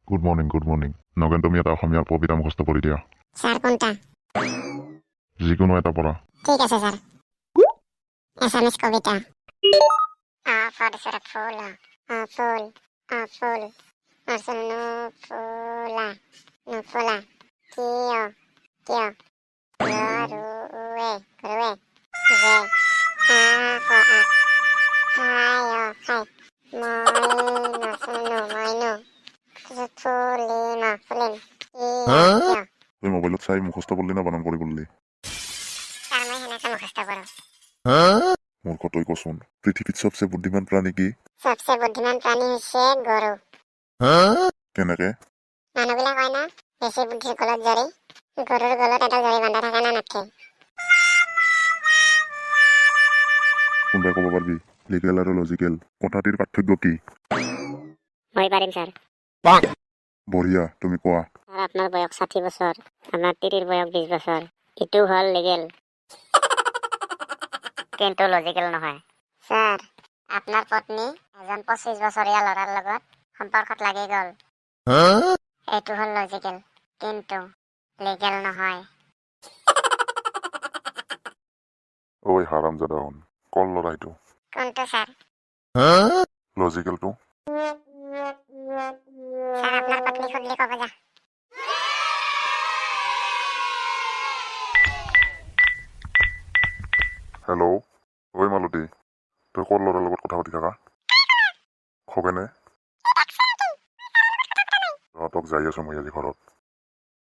Good morning, good morning. Nagen, তুমি এটা অসমীয়া কবিতা মুখস্থ কৰি দিয়া। ছাৰ, কোনটা? যিকোনো এটা পঢ়া। ঠিক আছে ছাৰ। এছামিজ কবিতা। আ ফৰ ফুল, অ ফুল, অ ফুল, তাৰপিছত নুফুলা, নুফুলা, কিয়, কিয়, ৰুৱে, ৰুৱে, যে, আ ফ আ, খাই, অ খাই, মই নচনো, মইনো, তাৰপিছত ফুলিম, অ ফুলিম, কিয়, কিয়। তই মোবাইলত চাই মুখস্থ কৰিলি না বানান কৰি পঢ়লি? ছাৰ, মই সেনেকে মুখস্থ কৰোঁ। মূৰ্খ, তই কচোন, পৃথিৱীত চবচে বুদ্ধিমান প্ৰাণী কি? চবচে বুদ্ধিমান প্ৰাণী হৈছে গৰু। কেনেকে? মানুহবিলাক কয় না, বেছি বুদ্ধিৰ গলত জৰি। গৰুৰ গলত এডাল জৰি বান্ধা থাকে না নাথাকে? কোনোবাই ক'ব পাৰবি, লিগেল আৰু লজিকেল কথাটিৰ পাৰ্থক্য কি? মই পাৰিম ছাৰ। বঢ়িয়া, তুমি কোৱা। ছাৰ, আপোনাৰ বয়স 60 বছৰ, আপোনাৰ তিৰিৰ বয়স 20 বছৰ। ইটো হ'ল লিগেল, কিন্তু লজিকেল নহয়। ছাৰ, আপোনাৰ পত্নী এজন 25 বছৰীয়া ল'ৰাৰ লগত সম্পৰ্কত লাগি গ'ল। এইটো হ'ল লজিকেল, কিন্তু লিগেল নহয়। ঐ হাৰামজাদা, শুন, কল ল'ৰা এইটো। কোনটো ছাৰ? লজিকেলটো। ছাৰ, আপোনাৰ পত্নী সুধিলে ক'ব যা। হেল্ল', ঐ মালতী, তই ক'ৰ ল'ৰাৰ লগত কথা পাতি থাকা? খগেনে? তহঁতক যাই আছো মই আজি ঘৰত।